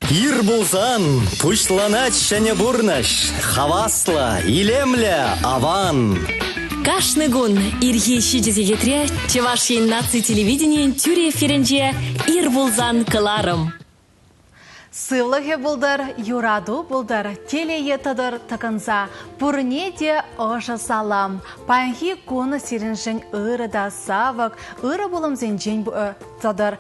Ир пулсан пуҫланать ҫӗнӗ пурнӑҫ. Хаваслӑ, илемлӗ, аван. Кашни кун ирхи 7 сехетре Чӑваш Ен наци телевиденийӗн тӳрӗ эфирӗнче «Ир пулсан» кӑларӑм. Сывлӑхӗ пултӑр, юрату пултӑр, телее тӑтӑр тӑкӑнса. Пурне те ӑшӑ салам. Паянхи кун сирӗншӗн ырӑ та савӑк, ырӑ пулӑмсенчен тӑтӑр.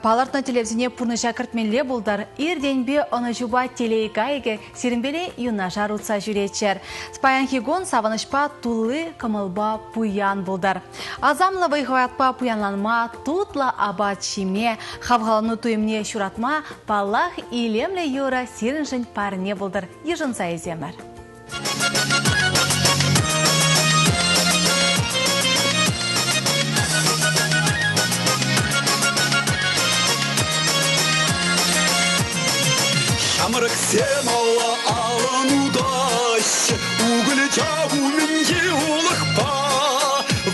Палӑртнӑ тӗллевсене пурнӑҫа кӗртмелле пултӑр. Иртенпе ӑнӑҫупа телей кайӑкӗ сирӗнпеле юнашар утса ҫӳреччӗр. Паянхи кун савӑнӑҫпа тулли кӑмӑлпа пуян пултӑр. Асамлӑ вӑй-хӑватпа пуянланма, тутлӑ апат ҫиме, хавхалану туйӑмне ҫуратма, паллах, илемлӗ юрӑ сирӗншӗн парне пултӑр. Йышӑнса илсемӗр. Ҫамрӑксем алла алӑн утаҫҫӗ, укӑлча умӗнчи улӑхпа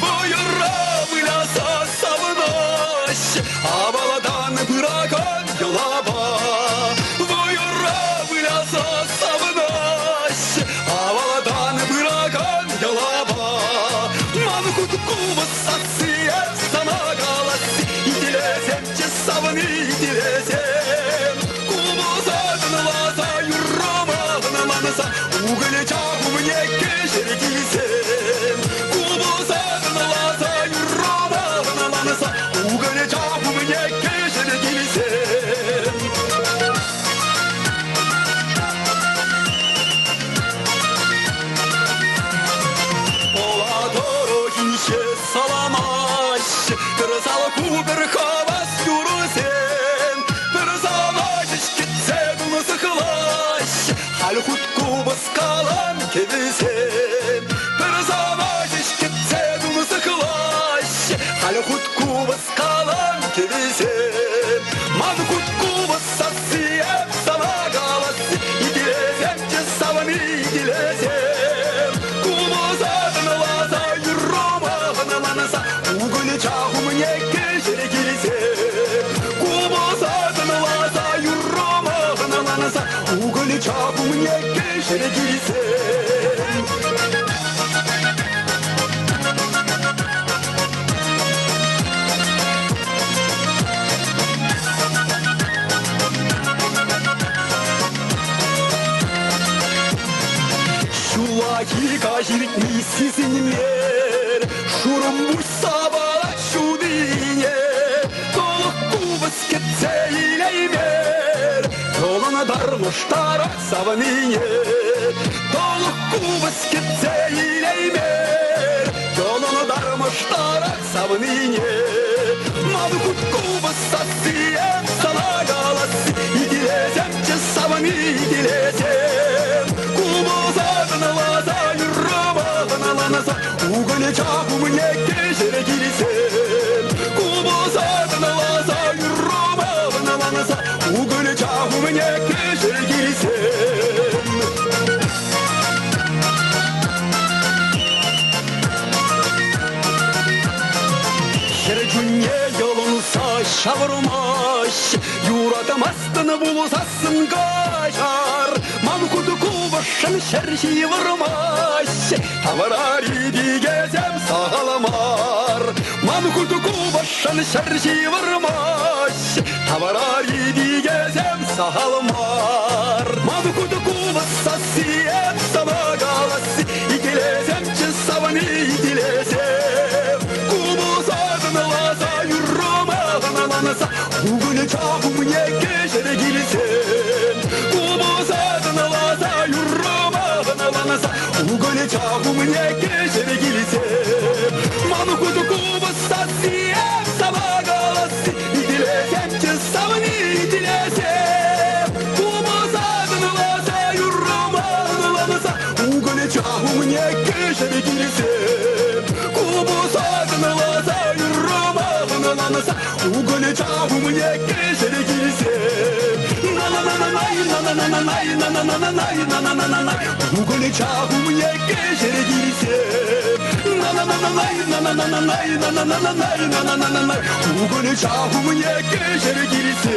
вӑйӑра выляса савӑнаҫҫӗ, авалтан пыракан йӑлапа вӑйӑра выляса савӑнаҫҫӗ, авалтан пыракан йӑлапа. Ман хут купӑс сасси эп сана каласси, итлесемччӗ савни, итлесем. Купӑса тӑнласа юррӑма манса, укӑлча умне кӗҫӗр килсем. Купӑса тӑнласа юррӑма манса, укӑлча умне кӗҫӗр килсем. Пӑла тӑрӑхӗнче саламаҫҫӗ, тӑрса кукӑр хавас юрӑсем. Пӗр саваҫӗҫ кӗтсе тунсӑхлаҫҫӗ, халь хут купӑс калан кӗвӗсем. Пӗр саваҫӗҫ кӗтсе тунсӑхлаҫҫӗ, халь хут купӑс калан кӗвӗсем. Ман хут купӑс сасси эп сана каласси, итлесемччӗ савни, итлесем. Купӑса тӑнласа юррӑма хӑналанса, укӑлча умне кӗҫӗр килсем. Купӑса тӑнласа юррӑма хӑналанса, укӑлча умне кӗҫӗр килсем. Ҫуллахи каҫ иртни сисӗнмер, шурӑмпуҫ сапалать ҫутине, тӑлӑх купӑс кӗтсе илеймер, тӑлӑнтармӑштарать савнине. Тӑлӑх купӑс кӗтсе илеймер, тӑлӑнтармӑштарать савнине. Ман хут купӑс сасси эп сана каласси, итлесемччӗ савни, итлесем. Купӑса тӑнласа юррӑма тӑнланса, укӑлча умне кӗҫӗр килсем. Купӑса тӑнласа юррӑма тӑнланса, укӑлча умне кӗҫӗр килсем. Хӗр чунне йӑлӑнса ҫавӑрмасть, юратмастӑн пулсассӑн каҫар. Ман хут купӑсшӑн ҫӗр ҫывӑрмасть, таврари пикесем сахал мар. Ман хут купӑсшӑн ҫӗр ҫывӑрмасть, таврари пикесем сахал мар. Ман хут купӑс сасси эп сана каласси, итлесемччӗ савни, итлесем. Купӑса тӑнласа юррӑма хӑналанса, укӑлча умне кӗҫӗр килсем. Купӑса тӑнласа юррӑма хӑналанса, укӑлча умне кӗҫӗр килсем. Ман хут купӑс сасси эп сана каласси, итлесемччӗ савни, итлесем. Купӑса тӑнласа юррӑма хӑналанса, укӑлча умне кӗҫӗр килсем. Купӑса тӑнласа юррӑма хӑналанса, укӑлча умне кӗҫӗр килсем. На-на-на-на-най, на-на-на-на-най, на-на-на-на-най, на-на-на-на-най, укӑлча умне кӗҫӗр килсем. На-на-на-на-най, на-на-на-на-най, на-на-на-на-най, на-на-на-на-най, укӑлча умне кӗҫӗр килсем.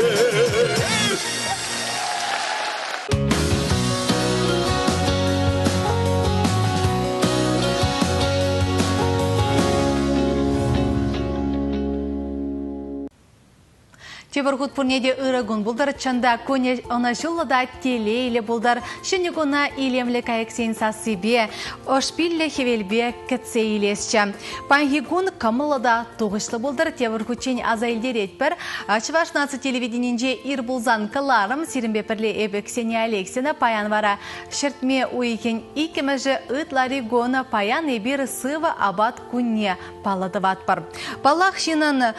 Тепӗр хут пурне те ырӑ кун пултӑр. Чӑн та, кунӗ ӑнӑҫуллӑ та телейлӗ пултӑр. Ҫӗнӗ куна илемлӗ кайӑксен сассипе, ӑшпиллӗ хӗвелпе кӗтсе илесчӗ. Паянхи кун кӑмӑллӑ та тухӑҫлӑ пултӑр. Тепӗр хутчен аса илтеретпӗр. Чӑваш наци телевиденийӗнче ир пулсан кӑларӑм. Сирӗнпе пӗрле эпӗ, Ксения Алексина. Паян вара ҫӗртме уйӑхӗн иккӗмӗшӗ ытларикун. Паян эпир сывӑ апат кунне паллӑ тӑватпӑр. Паллах, ҫыннӑн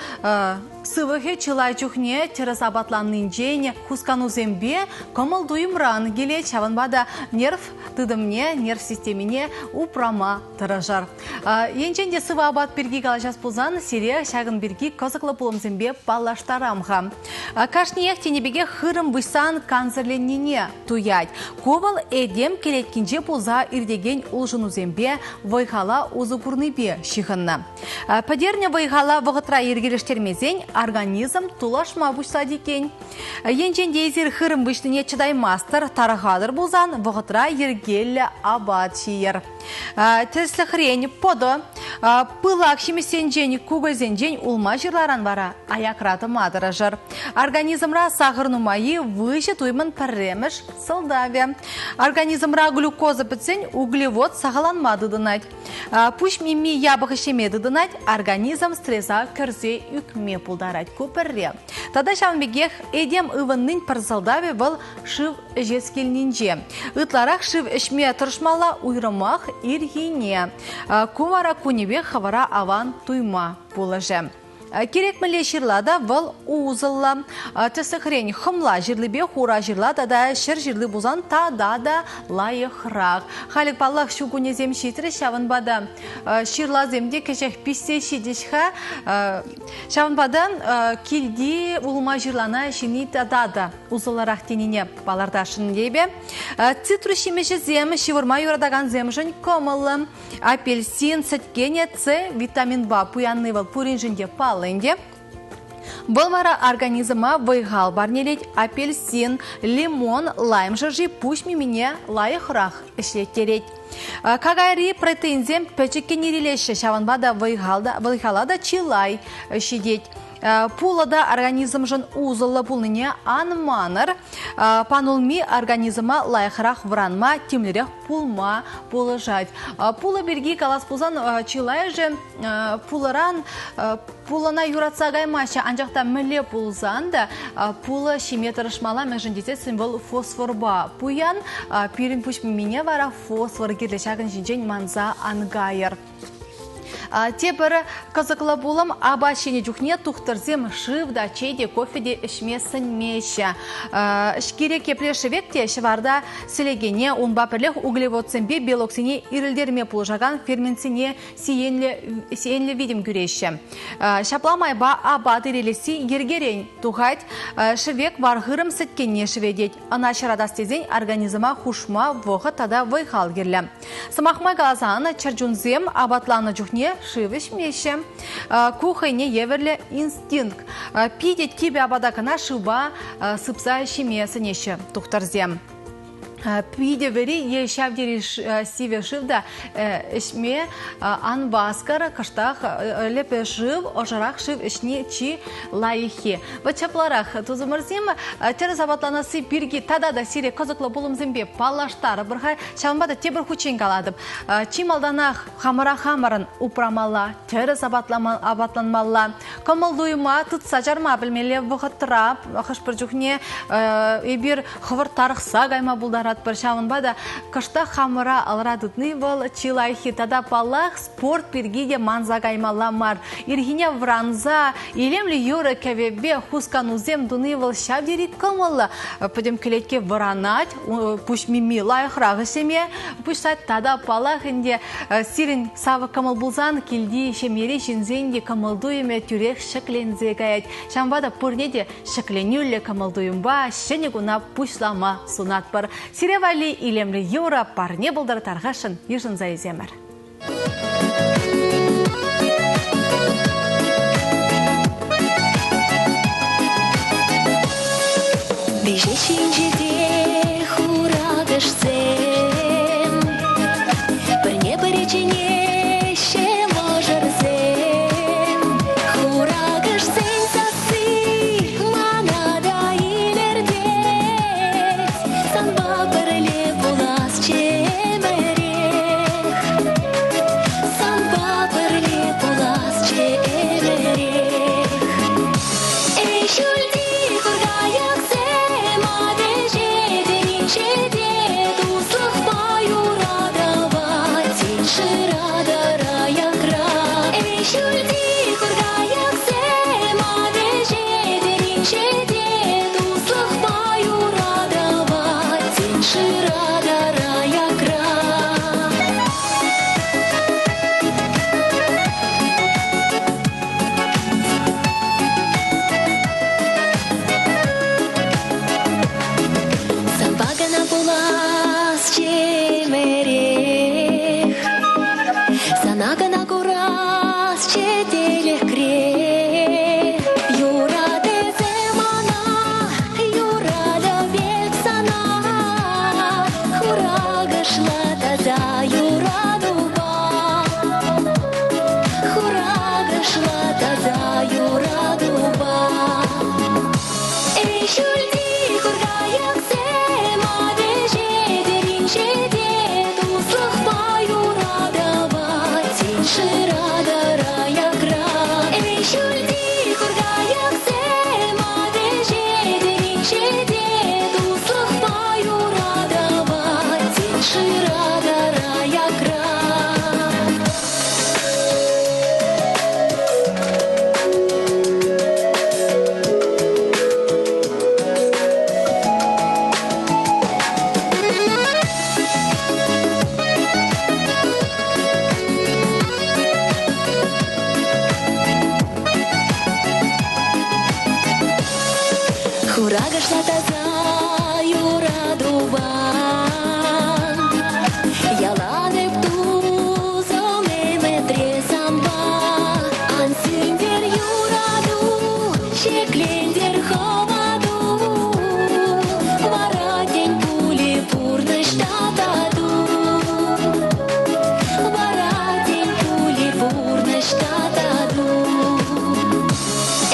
сывлӑхӗ чылай чухне тӗрӗс апатланнинчен, хусканусемпе кӑмӑл-туйӑмран килет. Ҫавӑнпа та нерв тытӑмне, нерв системине упрама тӑрӑшӑр. Енчен те сывӑ апат пирки калаҫас пулсан, сире ҫакӑн пирки кӑсӑклӑ пулӑмсемпе паллаштарам-ха. Кашниех тенӗ пекех хырӑм выҫсан кансӗрленнине туять. Ку вӑл этем кӗлеткинче пулса иртекен улшӑнусемпе вӑй-хала усӑ курнипе ҫыхӑннӑ. Пӗтернӗ вӑй-хала вӑхӑтра йӗркелештермесен организм тулашма пуҫлать иккен. Енчен те эсир хырӑм выҫнине чӑтаймастӑр, тарӑхатӑр пулсан вӑхӑтра йӗркеллӗ апат ҫийӗр. Тӗслӗхрен, пӑтӑ, пылак ҫимӗҫсенчен, кукӑльсенчен улма-ҫырларан вара аякра тӑма тӑрӑшӑр. Организмра сахӑр нумаййи выҫӑ туйӑмӑн пӗрремӗш сӑлтавӗ. Организмра глюкоза пӗтсен углевод сахалланма тытӑнать. Пуҫ мимми япӑх ӗҫлеме тытӑнать, организм стреса кӗрсе ӳкме пултарать. Ку пӗрре. Тата ҫавӑн пекех этем ывӑннин пӗр сӑлтавӗ вӑл шыв ӗҫес килнинче. Ытларах шыв ӗҫме тӑрӑшмалла уйрӑмах ирхине. Ку вара кунӗпех хӑвӑра аван туйма пулӑшӗ. Кирек мӗнле ҫырла та вӑл усӑллӑ. Тӗслӗхрен, хӑмла ҫырлипе хура ҫырла тата ҫӗр ҫырли пулсан тата та лайӑхрах. Халӗ, паллах, ҫу кунӗсем ҫитрӗҫ, ҫавӑнпа та ҫырласем те кӗҫех пиҫсе ҫитӗҫ-ха. Ҫавӑнпа та килти улма-ҫырлана ҫини тата та усӑллӑрах тенине палӑртасшӑн эпӗ. Цитрус ҫимӗҫӗсем ҫывӑрма юратакансемшӗн кӑмӑллӑ. Апельсин сӗткенӗ С витаминпа пуянни вӑл пуриншӗн те паллӑ ӗнтӗ. Вӑл вара организма вӑй-хал парнелет. Апельсин, лимон, лайм шӑрши пуҫ мимине лайӑхрах ӗҫлеттерет. Какайри протеинсем пӗчӗккӗн ирӗлеҫҫӗ, ҫавӑнпа та вӑй-хала та чылай ҫитет. Пулӑ та организмшӑн усӑллӑ пулнине ан манӑр. Панулми организма лайӑхрах вӑранма, тимлӗрех пулма пулӑшать. Пулӑ пирки калас пулсан, чылайӑшӗ пулӑран пулӑна юратса каймаҫҫӗ. Анчах та мӗнле пулсан та пулӑ ҫиме тӑрӑшмалла, мӗншӗн тесессӗн вӑл фосфорпа пуян. Пирӗн пуҫ мимине вара фосфор кирлӗ. Ҫакӑн ҫинчен манса ан кайӑр. Тепӗр кӑсӑклӑ пулӑм апат ҫинӗ чухне тухтӑрсем шыв та, чей те, кофе те ӗҫме сӗнмеҫҫӗ. Кирек епле шӗвек те ҫӑварта сӗлекене, унпа пӗрлех углеводсемпе белоксене ирӗлтерме пулӑшакан ферментсене сиенлӗ, сиенлӗ витӗм кӳреҫҫӗ. Ҫапла майпа апат ирӗлесси йӗркерен тухать. Шӗвек вар-хырӑм сӗткенне шӗветет. Ӑна ҫаратас тесен организма хушма вӑхӑт тата вӑй-хал кирлӗ. Сӑмах май каласан, чӗрчунсем апатланнӑ чухне шыв ӗҫмеҫҫӗ. Ку хӑйне евӗрлӗ инстинкт. Питӗ типӗ апата кӑна шывпа сыпса ҫиме сӗнеҫҫӗ тухтӑрсем. Питӗ вӗри е ҫав тери сивӗ шыв та ӗҫме ан васкӑр, кӑштах лӗпӗ шыв, ӑшӑрах шыв ӗҫни чи лайӑххи. Вӑт ҫапларах, тусӑмӑрсем, тӗрӗс апатланасси пирки тата та сире кӑсӑклӑ пулӑмсемпе паллаштарӑпӑр-ха. Ҫавӑнпа та тепӗр хутчен калатӑп. Чи малтанах хамӑра хамӑрӑн упрамалла, тӗрӗс апатланмалла, кӑмӑл-туйӑма тытса чарма пӗлмелле вӑхӑтра. Хӑш-пӗр чухне эпир хӑвӑрт тарӑхса кайма пултаратпӑр. Ҫавӑнпа та кӑштах хамӑра алра тытни вӑл чи лайӑххи. Тата, паллах, спорт пирки те манса каймалла мар. Ирхине вӑранса илемлӗ юрӑ-кӗвӗпе хусканусем туни вӑл ҫав тери кӑмӑллӑ. Пӗтӗм кӗлетке вӑранать, пуҫ мими лайӑхрах ӗҫлеме пуҫлать. Тата, паллах ӗнтӗ, сирӗн савӑк кӑмӑл пулсан килти ҫемьери ҫынсен те кӑмӑл-туйӑмӗ тӳрех ҫӗкленсе каять. Ҫавӑнпа та пурне те ҫӗкленӳллӗ кӑмӑл-туйӑмпа ҫӗнӗ куна пуҫлама сунатпӑр. Сире валли илемлӗ юрӑ парне пултӑр тархасшӑн йышӑнса илсемӗр. Виҫе ҫинче те хуратӑшсем, пӗрне-пӗри чӗнеҫҫӗ мӑшӑрсем. Хуракӑшсен сасси ман. Пуҫла таса юратупа. Ялан эп тусӑм ӗмӗтре санпа. Ан сӳнтер юрату, ҫӗклентер хӑвату. Вара тен пулӗ пурнӑҫ тату. Вара тен пулӗ пурнӑҫ тату.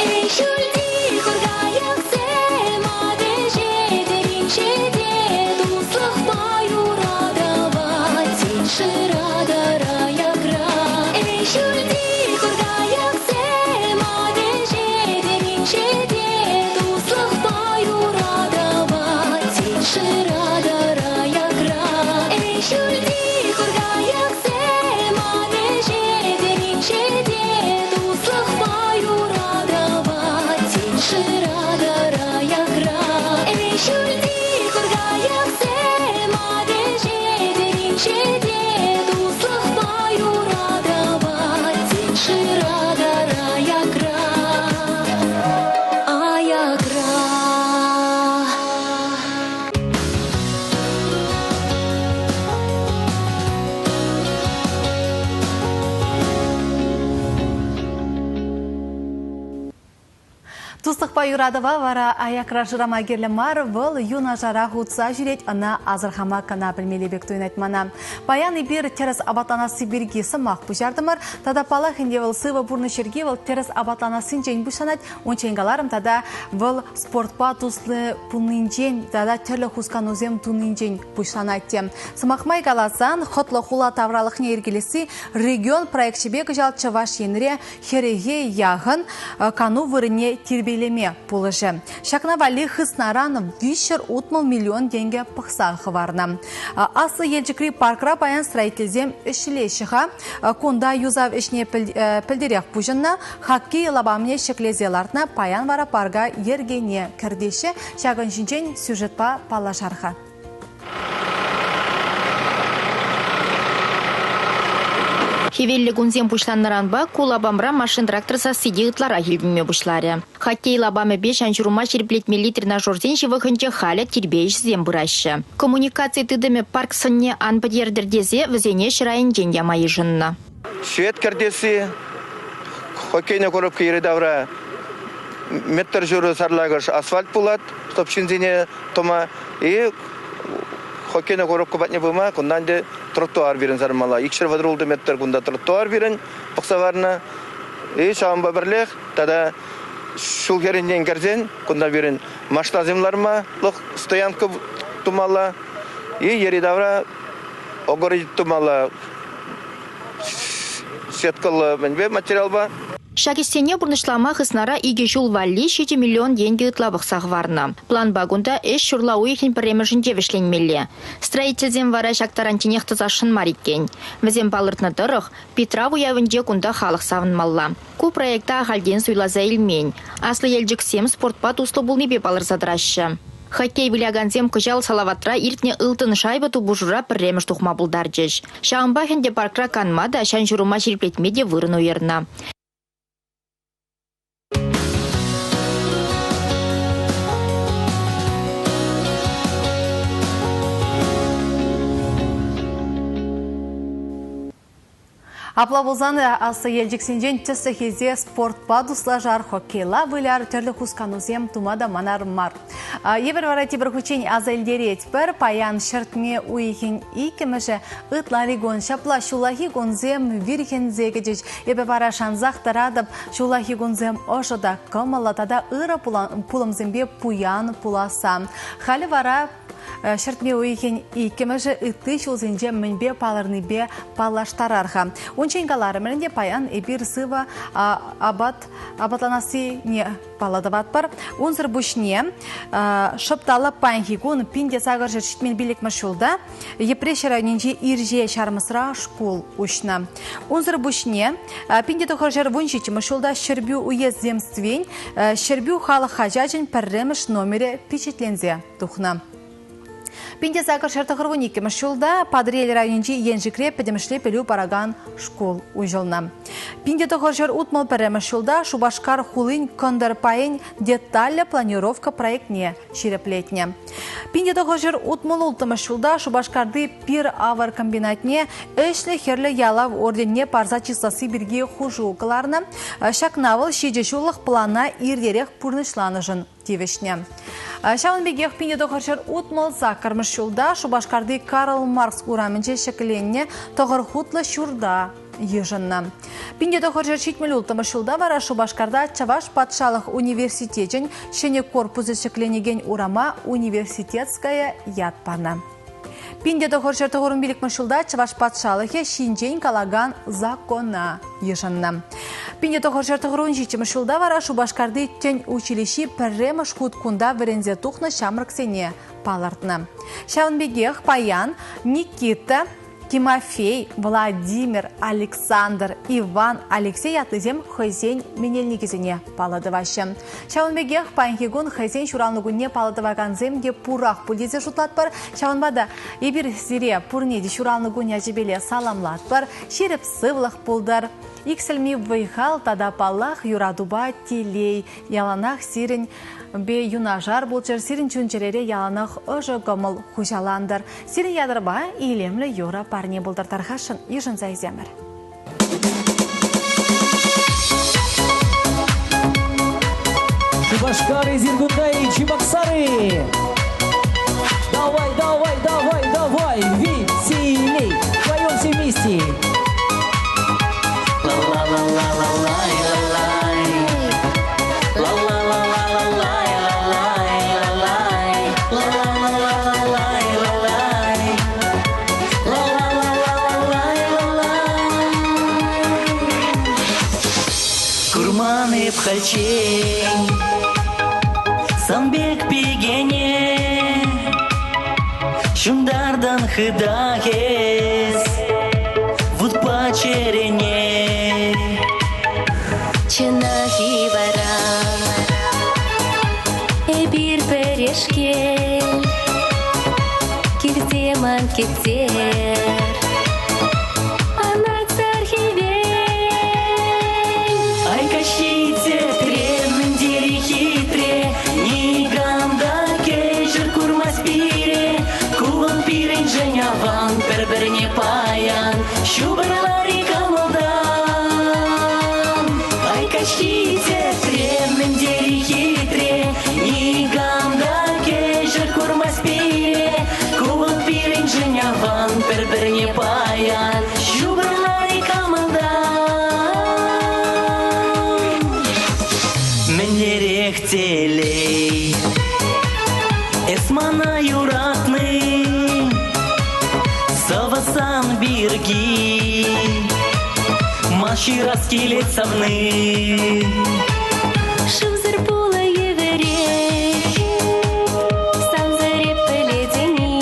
Эй, ҫӳлти хуркайӑксем, вӗҫетӗр инҫете, туслӑхпа юратӑва тин шыратӑр аякра. Эй, ҫӳлти хуркайӑксем, вӗҫетӗр инҫете, туслӑхпа юратӑва тин шыратӑр аякра. Эй, ҫӳлти хуркайӑксем, вӗҫетӗр инҫете, туслӑхпа юратӑва тин шыратӑр аякра. Эй, ҫӳлти хуркайӑксем, вӗҫетӗр инҫете, туслӑхпа юратӑва тин шыратӑр аякра. Аякра. Туслӑхпа юратӑва вара аякра шырама кирлӗ мар, вӑл юнашарах утса ҫӳрет, ӑна асӑрхама кӑна пӗлмелле пек туйӑнать мана. Паян эпир тӗрӗс апатланасси пирки сӑмах пуҫартӑмӑр. Тата паллах ӗнтӗ вӑл сывӑ пурнӑҫ йӗрки вӑл тӗрӗс апатланассинчен пуҫланать. Унччен каларӑм тата вӑл спортпа туслӑ пулнинчен тата тӗрлӗ хусканусем тунинчен пуҫланать те. Сӑмах май каласан, хӑтлӑ хула тавралӑхне йӗркелесси регион проекчӗпе кӑҫал Чӑваш Енре хӗрӗхе яхӑн кану вырӑнне тирпейлеме пулӑшӗ. Ҫакна валли хыснаран 360 миллион тенкӗ пӑхса хӑварнӑ. Аслӑ Елчӗкри паркра паян строительсем ӗҫлеҫҫӗ-ха. Кунта юсав ӗҫне пӗлтерех пуҫӑннӑ. Хоккей лапамне ҫӗклесе лартнӑ. Паян вара парка йӗркене кӗртеҫҫӗ. Ҫакӑн ҫинчен сюжетпа паллашар-ха. Хӗвеллӗ кунсем пуҫланнӑранпа ку лапамра машин-трактор сасси те ытларах илтӗнме пуҫларӗ. Хоккей лапамӗпе ҫан-ҫурӑма ҫирӗплетмелли тренажерсен ҫывӑхӗнче халӗ тирпейҫӗсем пыраҫҫӗ. Коммуникаци тытӑмӗ парк сӑнне ан пӗтертӗр тесе вӗсене ҫӗр айӗнчен яма йышӑннӑ. Свет кӗртесси, хоккейнӑй коробка йӗри-тавра метр ҫурӑ сарлакӑш асфальт пулать, чтоб ҫынсене тӑма. И хоккейнӑй коробка патне пыма кунтан ӗнтӗ тротуар пирӗн сармалла. 236 метр кунта тротуар пирӗн пӑхса варнӑ. И ҫавӑнпа пӗрлех тата ҫул хӗрринчен кӗрсен кунта пирӗн машинасем лармалӑх стоянка тумалла. И йӗри-тавра огород тумалла сеткӑллӑ мӗнпе материалпа. Ҫак ӗҫсене пурнӑҫлама хыснара икӗ ҫул валли 7 миллион тенкӗ ытла пӑхса хӑварнӑ. Планпа кунта ӗҫ ҫурла уйӑхӗн пӗрремӗшӗнче вӗҫленмелле. Строительсем вара ҫак таранчченех тӑсасшӑн мар иккен. Вӗсем палӑртнӑ тӑрӑх, Питрав уявӗнче кунта халӑх савӑнмалла. Ку проекта ахальтен суйласа илмен. Аслӑ Елчӗксем спортпа туслӑ пулнипе палӑрса тӑраҫҫӗ. Хоккей вылякансем кӑҫал Салаватра иртнӗ ылтӑн шайба тупӑшура пӗрремӗш тухма пултарчӗҫ. Ҫавӑнпах ӗнтӗ паркра канма та, ҫан-ҫурӑма ҫирӗплетме те вырӑн уйӑрнӑ. Апла пулсан Аслӑ Елчӗксенчен тӗслӗх илсе спортпа туслашар, хоккейла выляр, тӗрлӗ хусканусем тума та манар мар. Евӗр вара тепӗр хутчен аса илтеретпӗр. Паян ҫӗртме уйӑхӗн иккӗмӗшӗ ытларикун. Ҫапла ҫуллахи кунсем вирхӗнсе кӗчӗҫ. Эпӗ вара шансах тӑратӑп, ҫуллахи кунсем ӑшӑ та кӑмӑллӑ тата ырӑ пулӑмсемпе пуян пуласса. Халӗ вара Ҫӗртме уйӑхӗн иккӗмӗшӗ ытти ҫулсенче мӗнпе палӑрнипе паллаштарар-ха. Унччен каларӑмӑр ӗнтӗ, паян эпир сывӑ апат апатланассине паллӑ тӑватпӑр. Унсӑр пуҫне шӑп та лӑп паянхи кун 1875 ҫулта Йӗпреҫ районӗнчи Ирҫе Ҫармӑсра шкул уҫнӑ. Унсӑр пуҫне 1917 ҫулта Ҫӗрпӳ уезд земствин Ҫӗрпӳ халӑх хаҫачӗн пӗрремӗш номерӗ пичетленсе тухнӑ. Пинте сакӑр 92-мӗш ҫулта Патӑрьел районӗнчи Еншикре пӗтӗмӗшле пӗлӳ паракан шкул уҫӑлнӑ. Пинте тӑхӑрҫӗр утмӑл пӗрремӗш ҫулта Шупашкар хулин кӑнтӑр пайӗн детальлӗ планировка проектне ҫирӗплетнӗ. Пинте тӑхӑрҫӗр утмӑл улттӑмӗш ҫулта Шупашкарти пир-авӑр комбинатне ӗҫлӗ Хӗрлӗ Ялав орденне парса чысласси пирки хушу кӑларнӑ. Ҫакна вӑл ҫичӗ ҫуллӑх плана иртерех пурнӑҫланӑшӑн тивӗҫнӗ. Ҫавӑн пекех 1968 ҫулта Шупашкарти Карл Маркс урамӗнче ҫӗкленнӗ тӑхӑр хутлӑ ҫурта йышӑннӑ. 1976 ҫулта вара Шупашкарта Чӑваш патшалӑх университечӗн ҫӗнӗ корпусӗ ҫӗкленекен урама Университетская ят панӑ. 1995 ҫулта Чӑваш патшалӑхӗ ҫинчен калакан закона йышӑннӑ. 1997 ҫулта вара Шупашкарти тӗн училищи пӗрремӗш хут кунта вӗренсе тухнӑ ҫамрӑксене палӑртнӑ. Ҫавӑн пекех паян Никита Тимофей, Владимир, Александр, Иван, Алексей ятлисем хӑйсен менелникӗсене паллӑ тӑваҫҫӗ. Ҫавӑн пекех паянхи кун хӑйсен ҫуралнӑ кунне паллӑ тӑвакансем те пурах пуль тесе шутлатпӑр. Ҫавӑнпа та эпир сире пурне те ҫуралнӑ кун ячӗпеле саламлатпӑр, ҫирӗп сывлӑх пултӑр, иксӗлми вӑй-хал тата, паллах, юратупа телей яланах сирӗн юнашар пулчӑр, сирӗн чун-чӗрере яланах ӑшӑ кӑмӑл хуҫалантӑр. Сирӗн ятӑрпа илемлӗ юрӑ парне пултӑр тархасшӑн йышӑнса илсемӗр. Шупашкар эсир кунта-и, Чебоксары? Давай, давай, давай, давай, веселей! Поем все вместе! Курман эп хальччен сан пек пикене Ҫунтартӑн хытах эс вутпа чӗрене. Чӑнах-и вара эпир пӗрешкел килсе ман кӗтер анатсӑр хӗвел. Ай каҫхи тӗтре мӗн тери хитре, никам та кӗҫӗр курмасть пире. Ку вӑл пирӗншӗн аван, пӗр-пӗрне паян ҫупӑрлар-и кӑмӑлтан. Ай каҫхи тӗтре мӗн тери хитре, никам та кӗҫӗр курмасть пире. Ку вӑл пирӗншӗн аван, пӗр-пӗрне паян ҫупӑрлар-и кӑмӑлтан. Мӗнлерех телей Эс мана юратни Сӑвӑсан пирки Ман ҫырас килет савни. Шывсӑр пулӑ евӗрех Сансӑр эп пӗлетӗн-и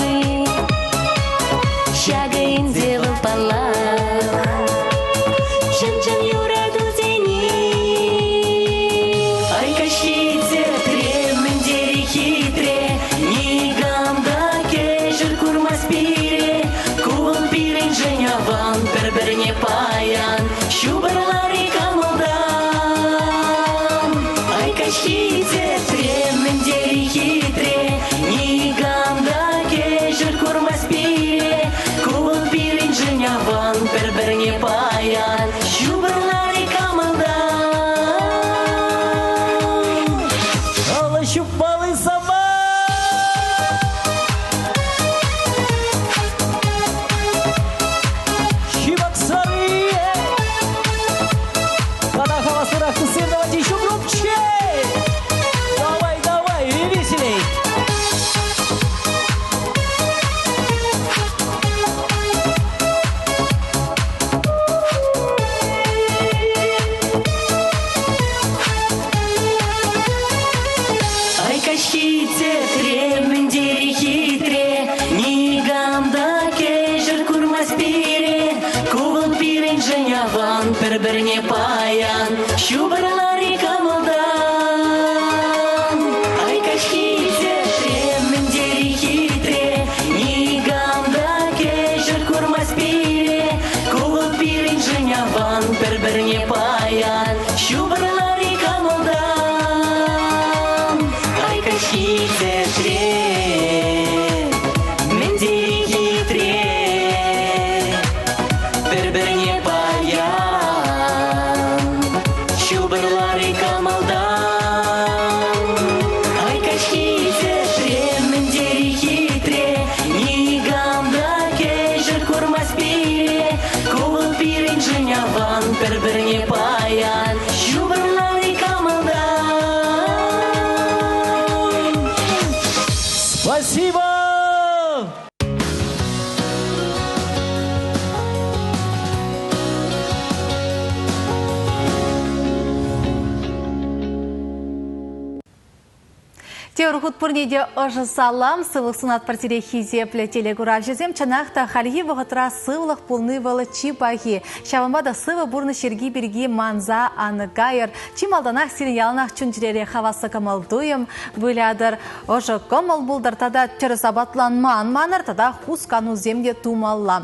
Ҫакӑ ӗнтӗ вӑл паллах Чӑн-чӑн юрату тени. Ай каҫхи тӗтре мӗн тери хитре, Никам та кӗҫӗр курмасть пире. Ку вӑл пирӗншӗн аван, пӗр-пӗрне паян ҫупӑрлар-и кӑмӑлтан. Ай каҫхи Спасибо! Тепӗр хут пурне те ӑшӑ салам, сывлӑх сунатпӑр сире хисеплӗ телекуравҫӑсем. Чӑнах та хальхи вӑхӑтра сывлӑх пулни вӑл чи пахи. Ҫавӑнпа та сывӑ пурнӑҫ йӗрки пирки манса ан кайӑр. Чи малтанах сирӗн яланах чун-чӗрере хаваслӑ кӑмӑл-туйӑм вылятӑр, ӑшӑ кӑмӑл пултӑр тата тӗрӗс апатланма ан манӑр тата хусканусем те тумалла.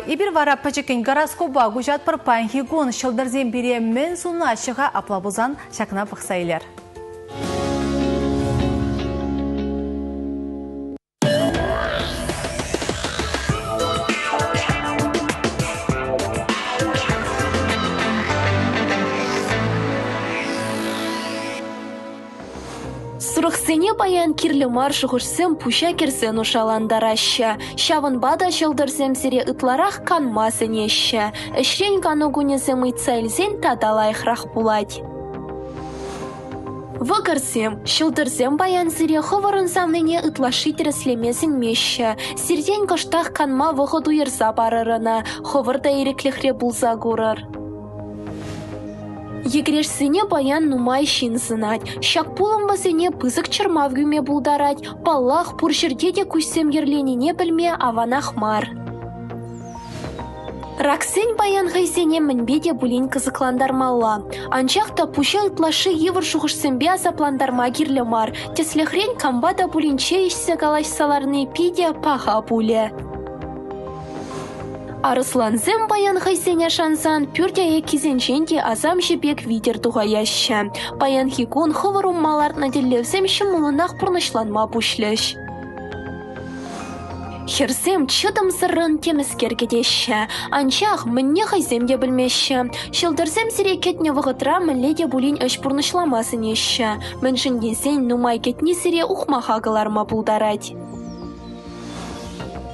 Эпир вара пӗчӗккӗн гороскопа куҫатпӑр. Паянхи кун ҫӑлтӑрсем пире мӗн сунаҫҫӗ-ха? Апла пулсан ҫакна пӑхса илер. Сурӑхсене паян кирлӗ мар шухӑшсем пуҫа кӗрсе нушалантараҫҫӗ. Ҫавӑнпа та ҫӑлтӑрсем сире ытларах канма сӗнеҫҫӗ. Ӗҫрен кану кунӗсем ыйтса илсен тата лайӑхрах пулать. Вӑкӑрсем, ҫӑлтӑрсем паян сире хӑвӑрӑн савнине ытлашши тӗрӗслеме сӗнмеҫҫӗ. Сиртен кӑштах канма вӑхӑт уйӑрса парӑр ӑна, хӑвӑр та ирӗклӗхре пулса курӑр. Йӗкӗрешсене паян нумай ҫын сӑнать. Ҫак пулӑм вӗсене пысӑк чӑрмав кӳме пултарать. Паллах, пур ҫӗрте те куҫсем йӗрленине пӗлме аванах мар. Раксен паян хӑйсене мӗнпе те пулин кӑсӑклантармалла. Анчах та пуҫа ытлашши йывӑр шухӑшсемпе асаплантарма кирлӗ мар. Тӗслӗхрен, кампа та пулин чей ӗҫсе калаҫса ларни питӗ паха пулӗ. Арӑслансем паян хӑйсене шансан пӳрт аяккисенчен те асамҫӑ пек витӗр тухаяҫҫӗ. Паянхи кун хӑвӑр умма лартнӑ тӗллевсем ҫӑмӑллӑнах пурнӑҫланма пуҫлӗҫ. Хӗрсем чӑтӑмсӑррӑн темӗскер кӗтеҫҫӗ, анчах мӗнне хӑйсем те пӗлмеҫҫӗ. Ҫӑлтӑрсем сире кӗтнӗ вӑхӑтра мӗнле те пулин ӗҫ пурнӑҫлама сӗнеҫҫӗ, мӗншӗн тесен нумай кӗтни сире ухмаха кӑларма пултарать.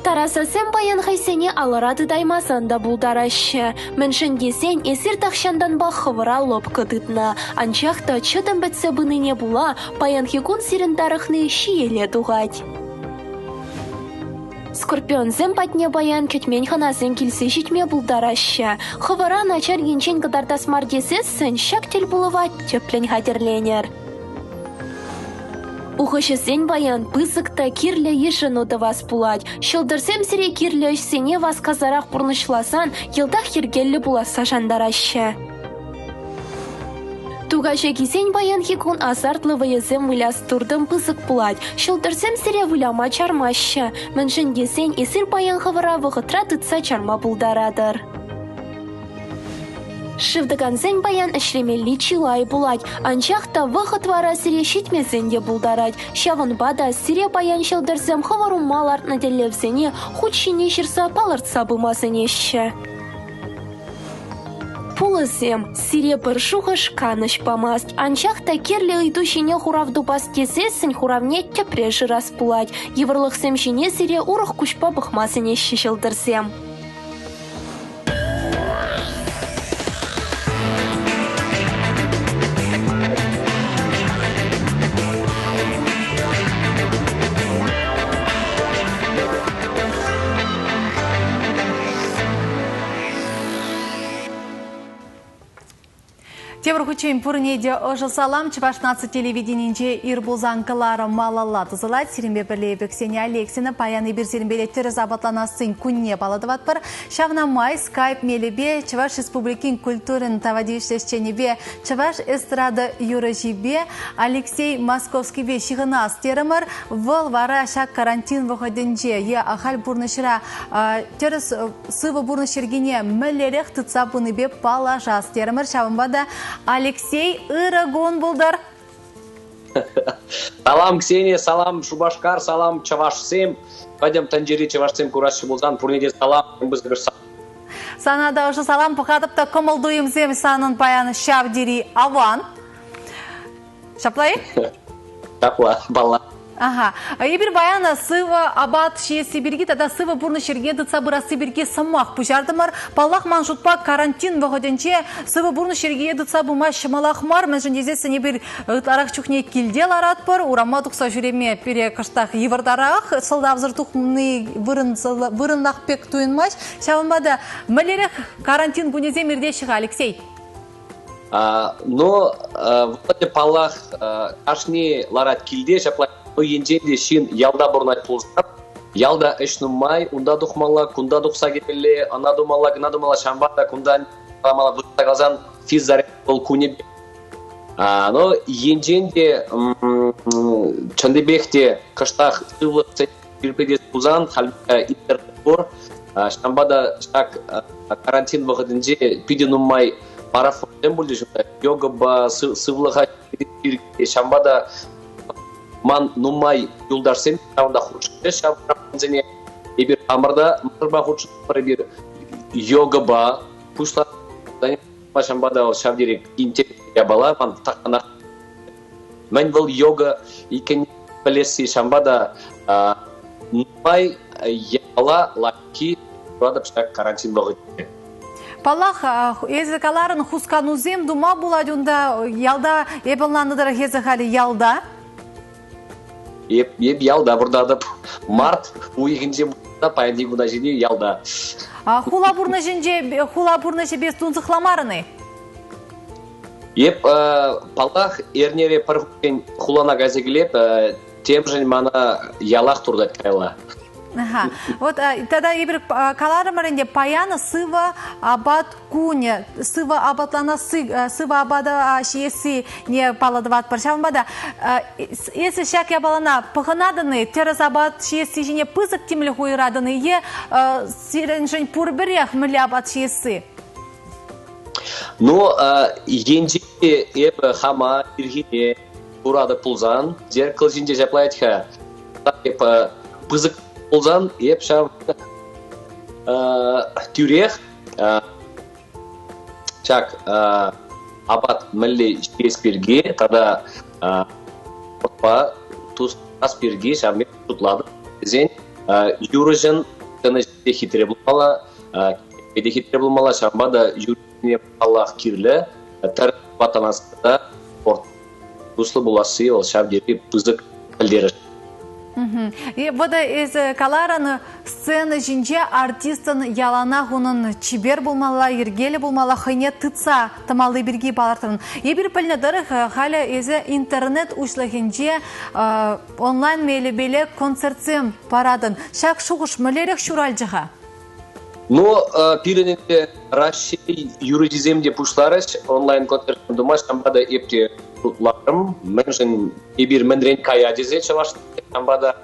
Тарасасем паян хӑйсене алӑра тытаймасан та пултараҫҫӗ, мӗншӗн тесен эсир тахҫантанпах хӑвӑра лӑпкӑ тытнӑ, анчах та чӑтӑм пӗтсе пынине пула паянхи кун сирӗн тарӑхни ҫиеле тухать. Скорпионсем патне паян кӗтмен хӑнасем килсе ҫитме пултараҫҫӗ. Хӑвӑра начар енчен кӑтартас мар тесессӗн ҫак тӗлпулӑва тӗплӗн хатӗрленӗр. Ухӑҫӑсен паян пысӑк та кирлӗ йышӑну тӑвас пулать. Ҫӑлтӑрсем сире кирлӗ ӗҫсене васкасарах пурнӑҫласан йӑлтах йӗркеллӗ пуласса шантараҫҫӗ. Тукаҫакисен паянхи кун азартлӑ вӑйӑсем выляс туртӑм пысӑк пулать. Ҫӑлтӑрсем сире выляма чармаҫҫӗ. Мӗншӗн тесен эсир паян хӑвӑра вӑхӑтра тытса чарма пултаратӑр. Шыв тӑкансен паян ӗҫлемелли чылай пулать, анчах та вӑхӑт вара сире ҫитмесен те пултарать. Ҫавӑнпа та сире паян ҫӑлтӑрсем хӑвӑр умма лартнӑ тӗллевсене хут ҫине ҫырса палӑртса пыма сӗнеҫҫӗ. Пулӑсем, сире пӗр шухӑш канӑҫ памасть, анчах та кирлӗ ыйту ҫине хурав тупас тесессӗн хуравне тӗпре шырас пулать. Йывӑрлӑхсем ҫине сире урӑх куҫпа пӑхма сӗнеҫҫӗ ҫӑлтӑрсем. Тепӗр хутчен пурне те ӑшӑ салам. Чӑваш наци телевиденинче ир пулсан кӑларӑм малалла тӑсӑлать. Сирӗнпе пӗрле эпӗ Ксения Алексина. Паян эпир сирӗнпе тӗрӗс апатланассин кунне палӑртӑватпӑр. Ҫавна май скайп мелӗпе Чӑваш Республикин культурин тава тивӗҫлӗ ӗҫченӗпе, чӑваш эстрада юрӑҫипе Алексей Московскипе ҫыхӑнас терӗмӗр. Вӑл вара ҫак карантин вӑхӑтӗнче е ахаль пурнӑҫра тӗрӗс сывӑ пурнӑҫ йӗркине мӗнлерех тытса пынипе паллашас терӗмӗр. Ҫавӑнпа та Алексей ырӑ кун пултӑр. Салам, Ксения, салам, Шупашкар, салам, чӑвашсем. Пӗтӗм тӗнчери чӑвашсем кураҫҫӗ пулсан пурне те салам. Сана та ӑшӑ салам пӑхатӑп та кӑмӑл-туйӑмсем санӑн паян ҫав тери аван. Ҫапла-и? Ҫапла, паллах. Ага. Эпир паян сывӑ апат ҫиесси пирки тата сывӑ пурнӑҫ йӗркине тытса пырасси пирки сӑмах пуҫартӑмӑр. Паллах, ман шутпа, карантин вӑхӑтӗнче сывӑ пурнӑҫ йӗркине тытса пыма ҫӑмӑлах мар, мӗншӗн тесессӗн эпир ытларах чухне килте ларатпӑр, урама тухса ҫӳреме пире кӑштах йывӑртарах, сӑлтавсӑр тухни вырӑнлах пек туйӑнмасть. Ҫавӑнпа та мӗнлерех карантин кунӗсем иртеҫҫӗ-ха, Алексей? Но вӑхӑчӗ, паллах, кашни ларать килте, ҫапла енчен те ҫын ялта пурӑнать пулсан, ялта ӗҫ нумай, унта тухмалла, кунта тухса килмелле, ӑна тумалла, кӑна тумалла, ҫавӑнпа та кунтан каламалла выртса каласан физзаряд вӑл кунӗпе. Но енчен те чӑннипех те кӑштах сывлӑх ҫирӗплетес пулсан, халь интернет пур, ҫавӑнпа та ҫак карантин вӑхӑтӗнче питӗ нумай марафонсем пулчӗҫ унта, йогӑпа, сывлӑха ҫавӑнпа та ман нумай юлташсем ҫавӑнта хутшӑнчӗҫ ҫав марафонсене. Эпир хамӑр та мӑшӑрпа хутшӑнтӑмӑр, эпир йогӑпа пуҫланӑ. Ҫавӑнпа та вӑл ҫав тери интереслӗ япала, ман тахҫанах мӗн вӑл йога иккенне пӗлесси, ҫавӑнпа та нумай япала лайӑххи куратӑп ҫак карантин вӑхӑтӗнче. Паллах, эсӗ каларӑн, хусканусем тума пулать унта. Ялта, эп ӑнланнӑ тӑрӑх, эсӗ халӗ ялта. Эп, эп ялта выртатӑп. Март уйӑхӗнче паянхи куна ҫити ялта. Хула пурнӑҫӗнче, хула пурнӑҫӗпе тунсӑхламарӑн-и? Эп, паллах, эрнере пӗр хутчен хулана кайса килеп, темшӗн мана ялах туртать каялла. Ага. Вот тата эпир каларӑмӑр ӗнтӗ, паян сывӑ апат кунӗ, сывӑ апатланасси, сывӑ апата ҫиессине паллӑ тӑватпӑр. Ҫавӑнпа та эсӗ ҫак япалана пӑхӑнатӑн-и, тӗрӗс апат ҫиесси ҫине пысӑк тимлӗх уйӑратӑн-и е сирӗншӗн пурпӗрех мӗнле апат ҫиесси? Ну, енчен те эпӗ хама ирхине куратӑп пулсан, зеркало ҫинче ҫапла-ха. Эп пысӑк пулсан, эп ҫав тӳрех ҫак апат мӗнле ҫиес пирки тата спортпа туслас пирки ҫав пек шутлатӑп. Тесен юрӑҫӑн те хитре пулмалла, те хитре пулмалла, ҫавӑнпа та юррине паллах кирлӗ. Тӗрлӗ ватанасса спорт туслӑ пуласси вӑл ҫав тери пысӑк пӗлтерӗш. Вот эсӗ каларӑн, сцена ҫинче артистӑн яланах унӑн чипер пулмалла, йӗркеллӗ пулмалла, хӑйне тытса тӑмалли пирки палӑртрӑн. Эпир пӗлнӗ тӑрӑх, халӗ эсӗ интернет уҫлӑхӗнче онлайн мелӗпеле концертсем паратӑн. Ҫак шухӑш мӗнлерех ҫуралчӗ-ха? Ну, пирӗн ӗнтӗ Раҫҫей юрӑҫисем те пуҫларӗҫ онлайн-концертсем тума, ҫавӑнпа та эп те шутларӑм, мӗншӗн эпир мӗнрен кая тесе чӑваш ҫавӑнпа та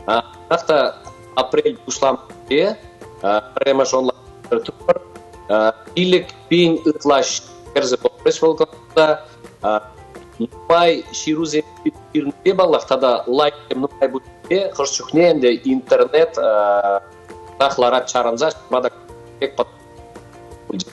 анчах та апрель пуҫламӑшӗнче пӗрремӗш онлайн турӑмӑр. 5000 ытла кӗрсе пӑхрӗҫ вӑл концерта. Нумай ҫырусем ҫырнипе паллах тата лайксем нумай пулнипе хӑш чухне ӗнтӗ интернет ларать чарӑнса ҫавӑнпа та пек пулчӗ.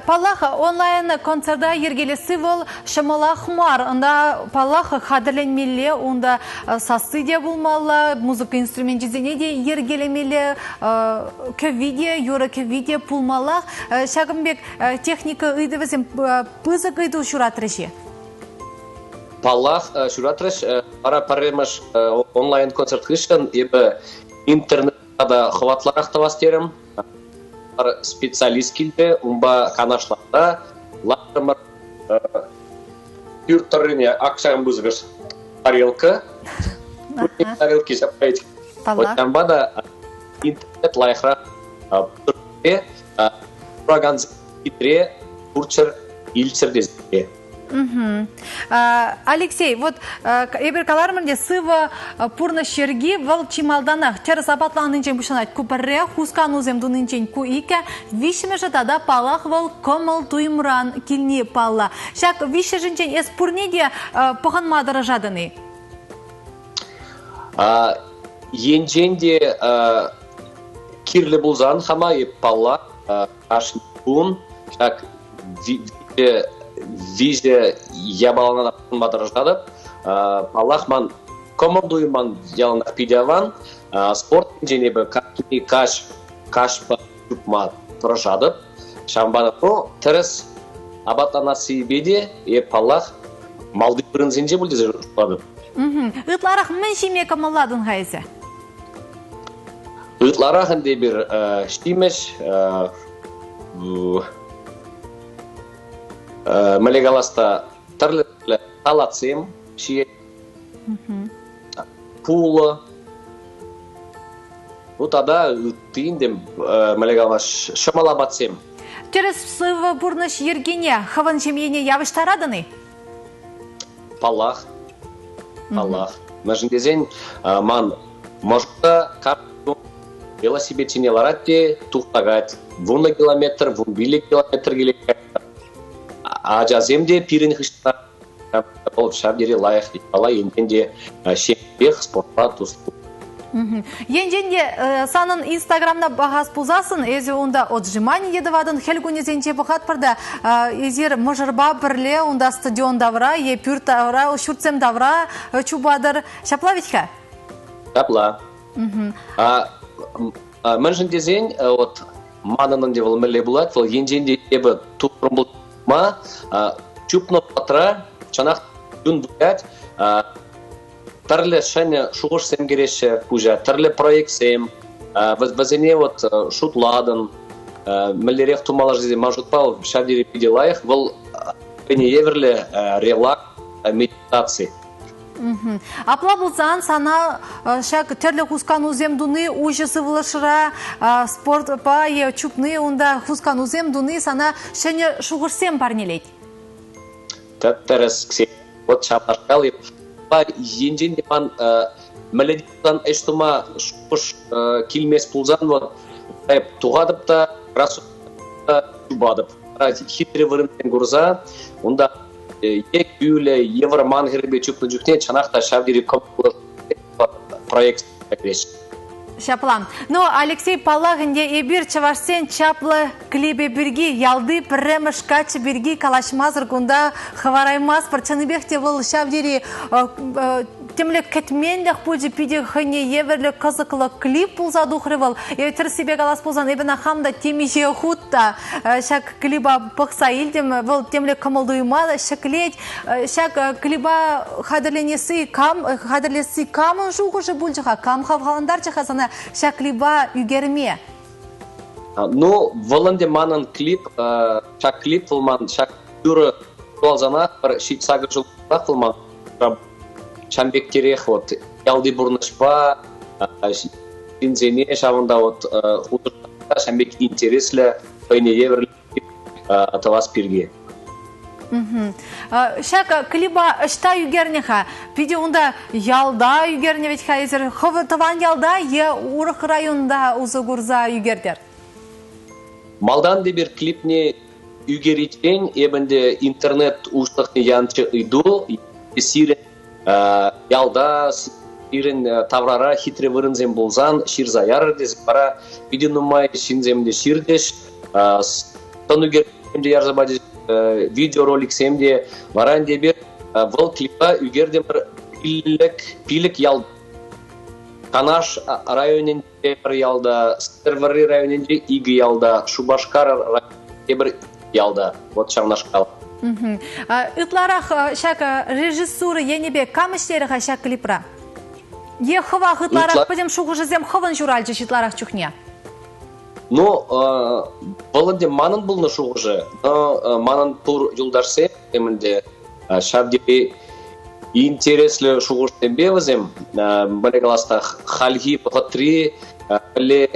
Паллах, онлайн-концерта йӗркелесси вӑл ҫӑмӑлах мар. Унта, паллах, хатӗрленмелле, унта сасси те пулмалла, музыка инструменчӗсене те йӗркелемелле, кӗвви те, юрӑ кӗвви те пулмаллах. Ҫакӑн пек техника ыйтӑвӗсем пысӑк ыйту ҫуратрӗҫ-и? Паллах, ҫуратрӗҫ. Вара пӗрремӗш онлайн-концерт хыҫҫӑн эпӗ интернета та хӑватлӑрах тӑвас терӗм. Специалист килчӗ, унпа канашласа лартӑмӑр. Пӳрт тӑррине ак ҫакӑн пысӑкӑш тарелка. Тарелки ҫапать. Вот ҫавӑнпа та интернет лайӑхрах куракансем хитре курччӑр, илччӗр тесе. Алексей, вот эпир каларӑмӑр ӗнтӗ, сывӑ пурнӑҫ йӗрки вӑл чи малтанах тӗрӗс апатланнинчен пуҫланать. Ку пӗрре, хусканусем тунинчен ку иккӗ, виҫҫӗмӗшӗ тата паллах вӑл кӑмӑл-туйӑмран килни паллӑ. Ҫак виҫҫӗшӗнчен эс пурне те пӑхӑнма тӑрӑшатӑн-и? Енчен те кирлӗ пулсан хама эп паллах кашни кун ҫак виҫӗ япалана пӑхӑнма тӑрӑшатӑп. Паллах, ман Кӑмӑл-туйӑм ман яланах питӗ аван. Спорт енчен эпӗ кашни каҫ каҫпа чупма тӑрӑшатӑп. Ҫавӑнпа та ну, тӗрӗс апатланассипе те эп, паллах, малти вырӑнсенче пуль тесе шутлатӑп. Ытларах мӗн ҫиме кӑмӑллатӑн-ха эсӗ? Ытларах ӗнтӗ эпир ҫимӗҫ, мӗнле калас та, тӗрлӗ салатсем ҫиет. Пулӑ. Ну тата ытти ӗнтӗ, мӗнле калама, ҫӑмӑл апатсем. Тӗрӗс сывӑ пурнӑҫ йӗркине хӑвӑн ҫемьене явӑҫтаратӑн-и? Паллах. Паллах. Мӗншӗн тесен ман мӑшӑр та велосипед ҫине ларать те тухтакать. 10 километр, 15 километр килет. Ачасем те пирӗн хыҫра вӑл ҫав тери лайӑх япала, енчен те ҫемьех спортпа туслӑ. Енчен те санӑн Инстаграмна пӑхас пулсассӑн, эсӗ унта отжимание тӑватӑн, хӗл кунӗсенче пӑхатпӑр та, эсир мӑшӑрпа пӗрле унта стадион тавра е пӳрт тавра, ҫуртсем тавра чупатӑр. Ҫапла вӗт-ха? Ҫапла. Мӗншӗн тесен, вот манӑн ӗнтӗ вӑл мӗнле пулать, вӑл енчен те эпӗ тухрӑм пулма, чупнӑ вӑхӑтра чӑнах чун вылять, тӗрлӗ ҫӗнӗ шухӑшсем кӗреҫҫӗ пуҫа, тӗрлӗ проектсем, вӗсене вот шутлатӑн, мӗнлерех тумалла тесе ман шутпа ҫав тери питӗ лайӑх, вӑл хӑйне евӗрлӗ релакс, медитаци. Апла пулсан сана ҫак тӗрлӗ хусканусем туни уҫӑ сывлӑшра спортпа е чупни унта хусканусем туни сана ҫӗнӗ шухӑшсем парнелет. Тӗп-тӗрӗс, Ксения. Вот ҫавнашкал енчен те ман мӗнле пулсан ӗҫ тума шухӑш килмест пулсан вот эп тухатӑп та чупатӑп. Хитре вырӑнсем курса унта е кӳлӗ, е вӑрман хӗррипе чупнӑ чухне чӑнах та ҫав тери кӑмӑллӑ проект кӗреҫҫӗ. Ҫапла. Ну, Алексей, паллах ӗнтӗ, эпир чӑвашсен чаплӑ клипӗ пирки, ялти пӗрремӗш каччӑ пирки калаҫмасӑр кунта хӑвараймастпӑр. Чӑннипех те вӑл ҫав тери темле кӗтменлӗх пулчӗ, питӗ хӑйне евӗрлӗ кӑсӑклӑ клип пулса тухрӗ вӑл. Тӗрӗссипе калас пулсан, эпӗ ӑна хам та темиҫе хут та ҫак клипа пӑхса илтӗм. Вӑл темле кӑмӑл-туйӑма ҫӗклет. Ҫак клипа хатӗрленесси кам хатӗрлесси камӑн шухӑшӗ пулчӗ-ха? Кам хавхалантарчӗ-ха сана ҫак клипа ӳкерме? Ну, вӑл ӗнтӗ манӑн клип, ҫак клип вӑл ман ҫак юрӑ ҫуралсанах пӗр ҫич-сакӑр ҫултах вӑл ман ҫам пектерех вот ялти пурнӑҫпа ҫынсене ҫавӑнта вот хутӑш ҫам пек интереслӗ хӑйне евӗрлӗ тӑвас пирки. Ҫак клипа ӑҫта ӳкернӗ-ха? Питӗ унта ялта ӳкернӗ вӗт-ха эсир. Хӑв тӑван ялта е урӑх районта усӑ курса ӳкертӗр? Малтан эпир клипне ӳкериччен эп ӗнтӗ интернет уҫлӑхне янччӗ ыйту. Сирӗн ялта, сирӗн таврара хитре вырӑнсем пулсан ҫырса ярӑр тесе вара питӗ нумай ҫынсем те ҫырчӗҫ. Сӑн ӳкерчӗксем те ярса пачӗҫ, видеороликсем те. Вара ӗнтӗ эпир вӑл клипа ӳкертӗмӗр пилӗк ял Канаш районӗнче пӗр ялта, Сӗнтӗрвӑрри районӗнче икӗ ялта, Шупашкар районӗнче тепӗр ялта. Вот ҫавнашкал. Ытларах ҫак режиссура енӗпе кам ӗҫлерӗ-ха ҫак клипра? Е хӑвах ытларах пӗтӗм шухӑшӗсем хӑвӑн ҫуралчӗҫ ытларах чухне? Ну, вӑл ӗнтӗ манӑн пулнӑ шухӑшӗ, но манӑн пур юлташсем ӗнтӗ ҫав тери интереслӗ шухӑшсемпе вӗсем, мӗнле калас та, хальхи вӑхӑтри мӗнле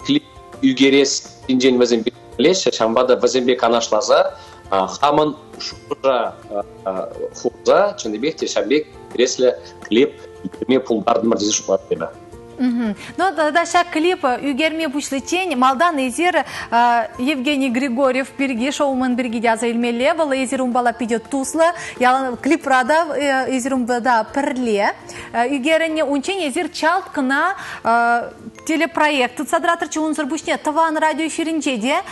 клип ӳкерес ҫинчен вӗсем пӗлеҫҫӗ, ҫавӑнпа та вӗсемпе канашласа хамӑн шухӑша хурса чӑннипех те ҫав пек интереслӗ клип ӳкерме пултартӑмӑр тесе шутлатӑп эпӗ. Ну, тата ҫак клип ӳкерме пуҫличчен малтан эсир Евгений Григорьев пирки, шоумен пирки те аса илмелле. Вӑл эсир унпала питӗ туслӑ. Ялан клипра та эсир унпа та пӗрле ӳкерӗннӗ. Унччен эсир чалт кӑна телепроект тытса тӑратӑрччӗ. Унсӑр пуҫне Тӑван радио эфирӗнче те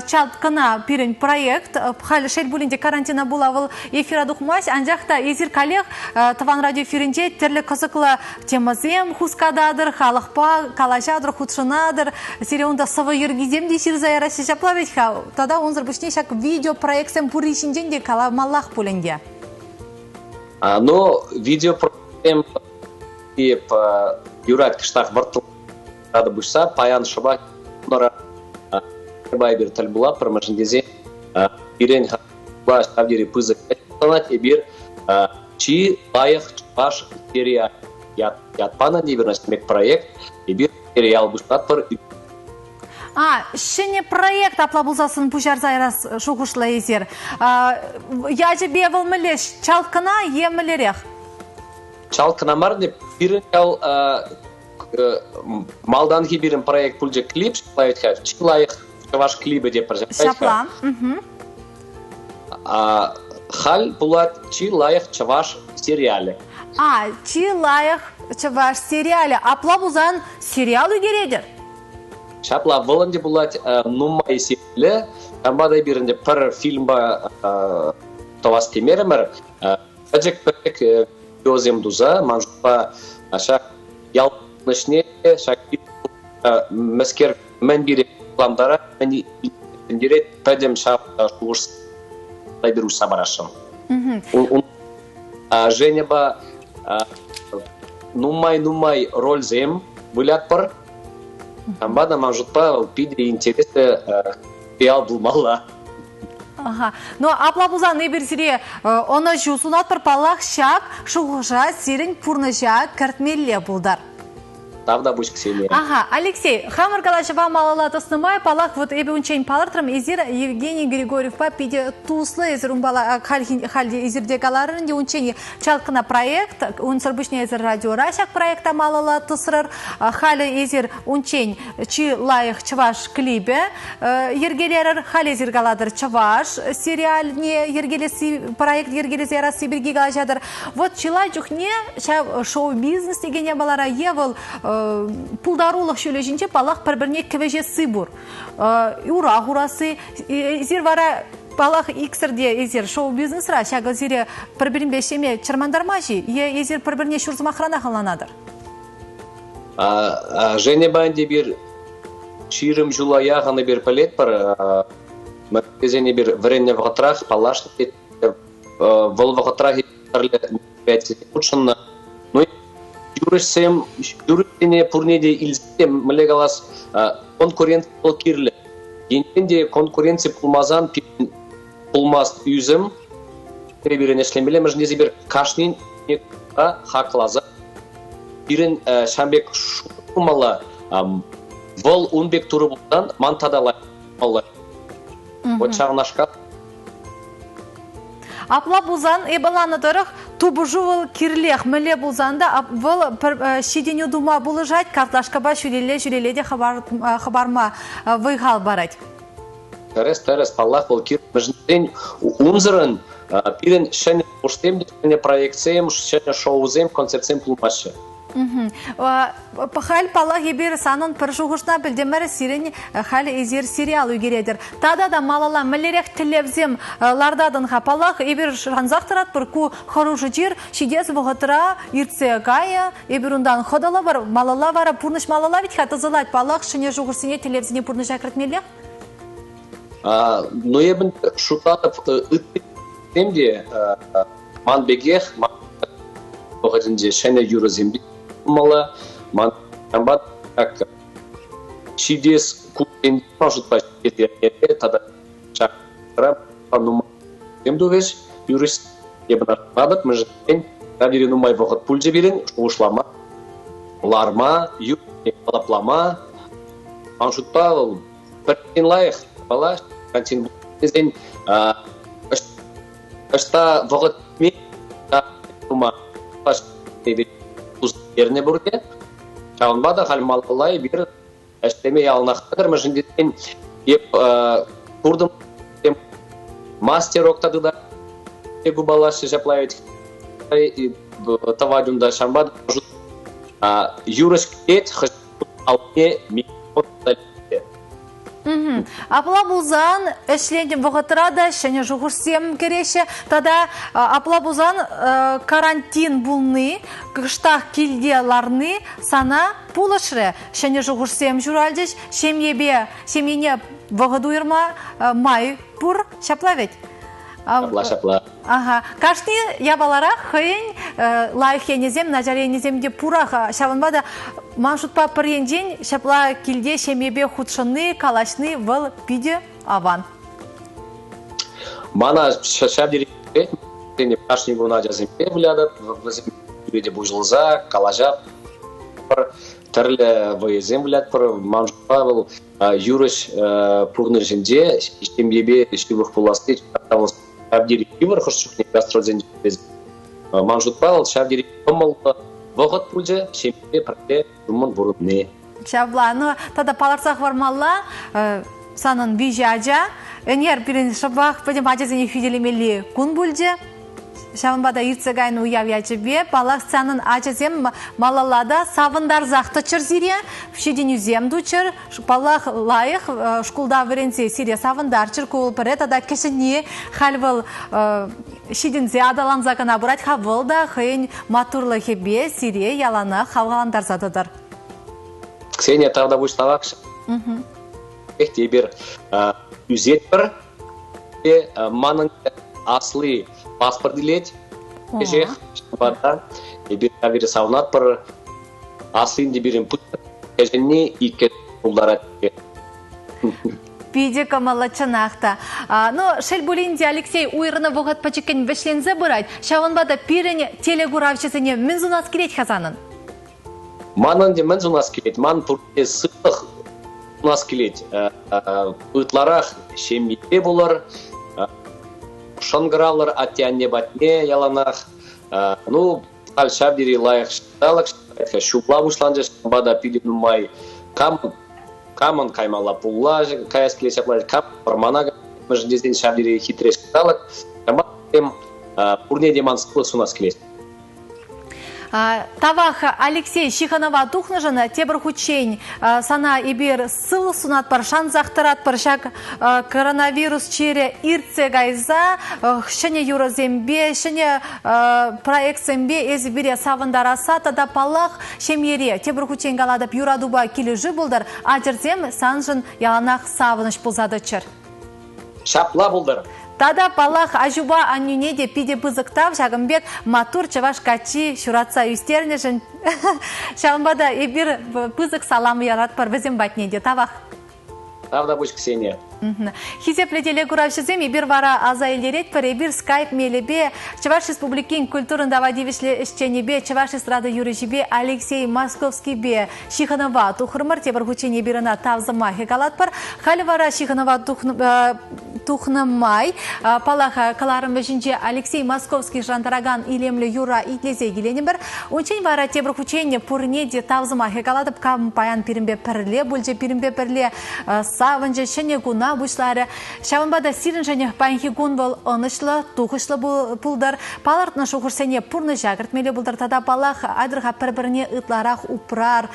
чалт кӑна пирӗн проект. Халь шел пулин те карантина пула вӑл эфира тухмасть. Анчах та эсир каллех Тӑван радио эфирӗнче тӗрлӗ кӑсӑклӑ темӑсем хускататӑр, халӑхпа калаҫатӑр, хутшӑнатӑр. Сире унта сӑвӑ йӗркисем те ҫырса яраҫҫӗ ҫапла вӗт-ха. Тата унсӑр пуҫне ҫак видеопроектсем пурри ҫинчен те каламаллах пуль ӗнтӗ. Ну, видеопроектсем юрать кӑштах вӑрттӑн пуҫса паян шӑпах эпир тӗл пулатпӑр, мӗншӗн тесен пирӗн ҫав тери пысӑк ӗҫ эпир Чи лайӑх чӑваш сериал ят панӑ Неверность проект. Эпир сериал пуҫлатпӑр. А, ҫӗнӗ проект апла пулсассӑн пуҫарса ярас шухӑшлӑ эсир. Ячӗпе вӑл мӗнле, чалкӑна е мӗнлерех? Чалкӑна мар, пирӗн ял малтанхи пирӗн проект пулчӗ клип, чи лайӑх чӑваш клипӗ те пӗр Ҫапла. Халь пулать чи лайӑх чӑваш сериалӗ. А, чи лайӑх чӑваш сериалӗ. Апла пулсан сериал ӳкеретӗр? Ҫапла, вӑл ӗнтӗ пулать нумай сериалӗ. Ҫавӑнпа та эпир ӗнтӗ пӗр фильмпа тӑвас темерӗмӗр. Пӗчӗк-пӗчӗк видеосем туса ман шутпа ҫак ял пурнӑҫне, ҫак мӗскер мӗн пире лантарать, мӗн илтерет, пӗтӗм ҫав шухӑш эпир уҫса парасшӑн. Женьӑпа нумай-нумай рольсем вылятпӑр. Ҫавӑнпа та ман шутпа питӗ интереслӗ сериал пулмалла. Ага. Ну, апла пулсан эпир сире ӑнӑҫу сунатпӑр. Паллах, ҫак шухӑша сирӗн пурнӑҫа кӗртмелле пултӑр. Тавтапуҫ, Ксения. Ага, Алексей, хамӑр калаҫӑва малалла тӑснӑ май, паллах, вот эпӗ унччен палӑртрӑм, эсир Евгений Григорьевпа питӗ туслӑ, эсир унпала халь те эсир те каларӑр ӗнтӗ, унччен чалкӑна проект, унсӑр пуҫне эсир радиора ҫак проекта малалла тӑсрӑр. Халӗ эсир унччен чи лайӑх чӑваш клипӗ йӗркелерӗр. Халь эсир калатӑр чӑваш сериалне йӗркелесси, проект йӗркелесе ярасси пирки калаҫатӑр. Вот чылай чухне ҫав шоу-бизнес текен япалара е вӑл пултарулӑх ҫулӗ ҫинче, паллах, пӗр-пӗрне кӗвӗҫесси пур. Ура хурасси. Эсир вара паллах, иксӗр те эсир шоу-бизнесра ҫакӑ сире пӗр-пӗринпе ӗҫлеме чӑрмантармасть-и? Е эсир пӗр-пӗрне ҫур сӑмахранах ӑнланатӑр? Женьӑпа ӗнтӗ эпир 20 ҫула яхӑн эпир пӗлетпӗр. Тесен эпир вӗреннӗ вӑхӑтрах паллашнӑ вӑл вӑхӑтрах тӗрлӗ мероприятисене хутшӑннӑ. Ну, юрӑҫсем, юрӑҫсене пурне те илсе, мӗнле калас, конкурент вӑл кирлӗ. Енчен те конкуренци пулмасан пирӗн пулмасть ӳсӗм. Пирӗн ӗҫлемелле, мӗншӗн тесен эпир кашнин хакласа пирӗн ҫавӑн пек шут пулмалла. Вӑл ун пек турӑ пулсан ман тата лайӑх Вот ҫавнашкал. Апла пулсан, эпӗ ӑнланнӑ тӑрӑх, тупӑшу вӑл кирлех. Мӗнле пулсан та вӑл пӗр ҫитӗнӳ тума пулӑшать, картлашкапа ҫӳлелле-ҫӳлелле те хӑпарма вӑй-хал парать. Тӗрӗс, тӗрӗс, паллах, вӑл кирлӗ. Мӗншӗн унсӑрӑн пирӗн ҫӗнӗ шухӑшсем, ҫӗнӗ проектсем, ҫӗнӗ шоусем, концертсем пулмаҫҫӗ. Халь, паллах, эпир санӑн пӗр шухӑшна пӗлтӗмӗр, сирӗн халь эсир сериал ӳкеретӗр. Тата та малалла мӗнлерех тӗллевсем лартатӑн-ха? Паллах, эпир шансах тӑратпӑр, ку хӑрушӑ чир ҫитес вӑхӑтра иртсе кайӗ, эпир унтан хӑтӑлӑпӑр. Малалла вара пурнӑҫ малалла вӗт-ха тӑсӑлать. Паллах, ҫӗнӗ шухӑшсене, тӗллевсене пурнӑҫа кӗртмеллех. Ну, эпӗ шутлатӑп, ыттисем те ман пекех вӑхӑтӗнче ҫӗнӗ юрӑсемпе пулмалла. Ман так ҫитес кунсен шутпа ҫитес тата ҫак нумай тухӗҫ юрӑҫ эпӗ шутлатӑп, мӗншӗн ҫав тери нумай вӑхӑт пулчӗ пирӗн шухӑшлама, ларма, юрӑ калаплама. Ман шутпа вӑл пӗртен лайӑх япала, карантин тесен ӑҫта вӑхӑт тума эрне пурте. Ҫавӑнпа та халь малалла эпир ӗҫлеме яланах хатӗр, мӗншӗн тесен эп куртӑм мастерок та тытать, купалаҫҫӗ ҫапла ведь тӑвать унта ҫавӑнпа та юрӑҫ килет, хӑш алне микрофон Апла пулсан ӗҫленӗ вӑхӑтра та ҫӗнӗ шухӑшсем кӗреҫҫӗ. Тата апла пулсан карантин пулни, кӑштах килте ларни сана пулӑшрӗ. Ҫӗнӗ шухӑшсем ҫуралчӗҫ, ҫемьепе ҫемьене вӑхӑт уйӑрма май пур. Ҫапла вӗт? Ҫапла, ҫапла. Ага. Кашни япаларах хӑйӗн лайӑх енӗсем, начар енӗсем те пурах. Ҫавӑнпа та ман шутпа пӗр енчен ҫапла килте ҫемьепе хутшӑнни, калаҫни вӑл питӗ аван. Мана ҫав тери кашни кун ачасемпе вылятӑп, вӗсем те пуҫласа калаҫатпӑр, тӗрлӗ вӑйӑсем вылятпӑр. Ман шутпа вӑл юрӑҫ пурнӑҫӗнче ҫемьепе ҫывӑх пуласси ҫав тери йывӑр хӑш чухне гастрольсенче. Ман шутпа вӑл ҫав тери кӑмӑллӑ вӑхӑт пулчӗ ҫемьепе пӗрле чунмӑн пурӑнни. Ҫапла. Ну, тата палӑртса хӑвармалла, санӑн виҫӗ ача. Ӗнер пирӗн шӑпах пӗтӗм ачасене хӳтӗлемелли кун пулчӗ. Ҫавӑнпа та иртсе кайнӑ уяв ячӗпе, паллах, санӑн ачасем малалла та савӑнтарсах тӑччӑр сире, ҫитӗнӳсем туччӑр. Паллах, лайӑх шкулта вӗренсе сире савӑнтарччӑр ку пӗрре тата кӗҫӗнни халь вӑл ҫитӗнсе аталанса кӑна пырать-ха, вӑл та хӑйӗн маттурлӑхӗпе сире яланах хавхалантарса тӑтӑр. Ксения, тавтапуҫ тавах. Эх, эпир ӳсетпӗр. Манӑн асли паспорт илет. Кӗҫех ҫавӑнпа эпир ҫав савӑнатпӑр. Аслин те пирӗн кӗҫӗнни иккӗ пултарать. Питӗ кӑмӑллӑ чӑнах та. Ну, шел пулин те, Алексей, уйӑрнӑ вӑхӑт пӗчӗккӗн вӗҫленсе пырать. Ҫавӑнпа та пирӗн телекуравҫӑсене мӗн сунас килет-ха санӑн? Манӑн те мӗн сунас килет? Ман пурте сывлӑх сунас килет. Ытларах ҫемьепе пулӑр, шӑнкӑравлӑр атте-анне патне яланах. Ну, халь ҫав тери лайӑх ҫанталӑк, ҫулла пуҫланчӗ, ҫавӑнпа та питӗ нумай кам камӑн каймалла пулла каяс килет ҫапла, кам вӑрмана мӗншӗн тесен ҫав тери хитре ҫанталӑк. Пурне те ман сывлӑх сунас килет. Тавах, Алексей, ҫыхӑнӑва тухнӑшӑн тепӗр хутчен сана эпир сывлӑх сунатпӑр, шансах тӑратпӑр ҫак коронавирус чирӗ иртсе кайса ҫӗнӗ юрӑсемпе, ҫӗнӗ проектсемпе эсӗ пире савӑнтарасса тата, паллах, ҫемьере, тепӗр хутчен калатӑп, юратупа килӗшӳ пултӑр, ачӑрсем саншӑн яланах савӑнӑҫ пулса тӑччӑр. Ҫапла пултӑр. Тата, паллах, аҫупа аннӳне те питӗ пысӑк тав ҫакӑн пек маттур чӑваш каччи ҫуратса ӳстернӗшӗн. Ҫавӑнпа та эпир пысӑк салам яратпӑр вӗсем патне те. Тавах. Тавтапуҫ, Ксения. Хисеплӗ телекуравҫӑсем, эпир вара аса илтеретпӗр, эпир скайп мелӗпе Чӑваш Республикин культурӑн тава тивӗҫлӗ ӗҫченӗпе, чӑваш эстрада юрӑҫипе Алексей Московскийпе ҫыхӑнӑва тухрӑмӑр. Тепӗр хутчен эпир ӑна тав сӑмахӗ калатпӑр. Халӗ вара ҫыхӑнӑва тухнӑ май, паллах, кӑларӑм вӗҫӗнче Алексей Московский шантаракан илемлӗ юрра итлесе киленӗпӗр. Унччен вара тепӗр хутчен пурне те тав сӑмахӗ калатӑп. Кам паян пирӗнпе пӗрле пулчӗ, пирӗнпе пӗрле савӑнчӗ, ҫӗнӗ куна пуҫларӗ. Ҫавӑнпа та сирӗншӗн паянхи кун вӑл ӑнӑҫлӑ, тухӑҫлӑ пултӑр. Палӑртнӑ шухӑшсене пурнӑҫа кӗртмелле пултӑр тата, паллах, айтӑр-ха пӗр-пӗрне ытларах упрар,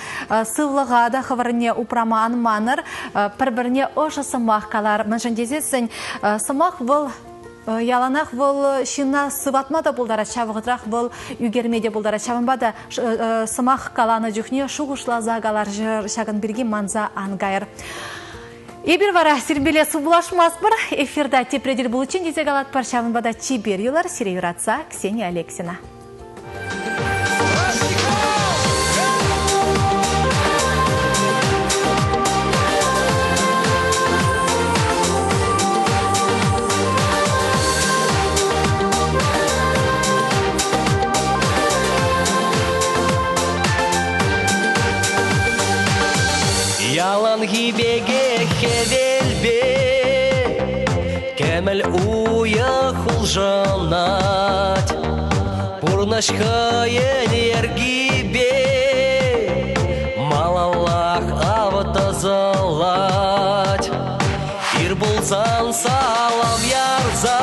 сывлӑха та хӑвӑрне упрама ан манӑр, пӗр-пӗрне ӑшӑ сӑмах калар. Мӗншӗн тесессӗн сӑмах вӑл яланах вӑл ҫынна сыватма та пултарать, ҫав вӑхӑтрах вӑл ӳкерме те пултарать. Ҫавӑнпа та сӑмах каланӑ чухне шухӑшласа калар, ҫакӑн пирки манса ан кайӑр. Эпир вара сирӗнпеле сывпуллашмастпӑр. Эфирта тепре тӗл пуличчен тесе калатпӑр. Ҫавӑнпа та чипер юлар. Сире юратса Ксения Алексина. Яланхи пекех хӗвелпе кӗмӗл уйӑх улшӑнать. Пурнӑҫ хӑйӗн йӗркипе. пулсан салам ярса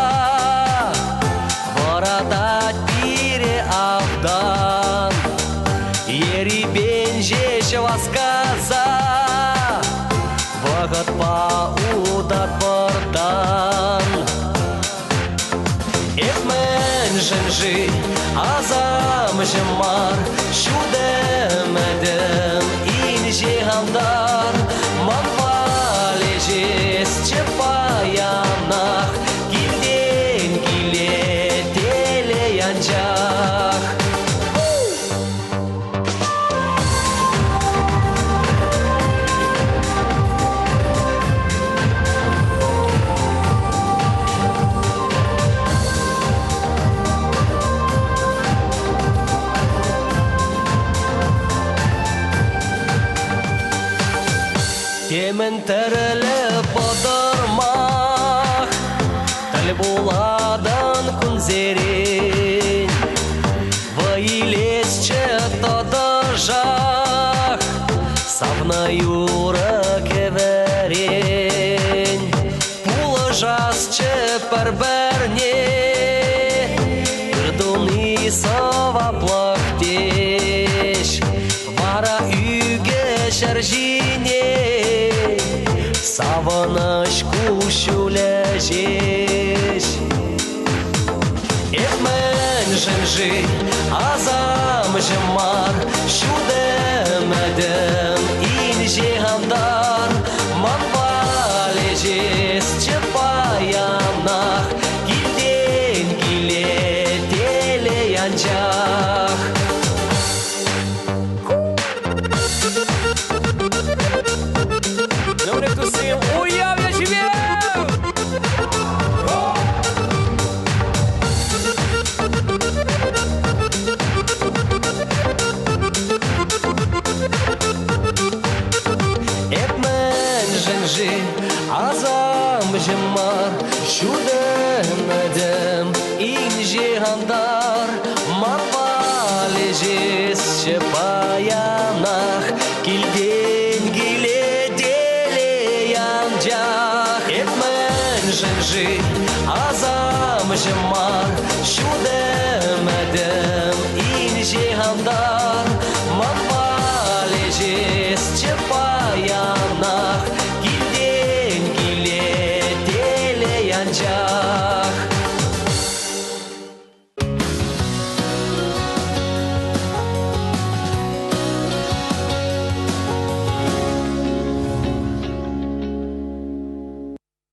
вӑратать пире автан. Ерипен ҫеҫ васкаса вӑхӑтпа утатпӑртан. Эп мӗншӗн-ши асамҫӑ мар, ҫут ӗмӗтӗм инҫе антар. Манпа леҫесчӗ паянах, килтен киле телей анчах. Темӗн тӗрлӗ пӑтӑрмах тӗл пулатӑн кунсерен. Вӑй илесчӗ тӑтӑшах савнӑ юрӑ кӗвӗрен. Пулӑшасчӗ пӗр-пӗрне, ыр туни сӑваплӑх теҫ. Вара ӳкӗ ҫӗр ҫине савӑнӑҫ куҫҫулӗ ҫеҫ. Эп мӗншӗн-ши асамҫӑ мар, ҫут ӗмӗтӗм инҫе антар. Манпа леҫесчӗ паянах, килтен киле телей анчах. Добрый туссем, уяв ячӗпе! Эп мӗншӗн-ши асамҫӑ мар, ҫут ӗмӗтӗм инҫе антар. Манпа леҫесчӗ паянах, килтен киле телей анчах. Эп мӗншӗн-ши асамҫӑ мар,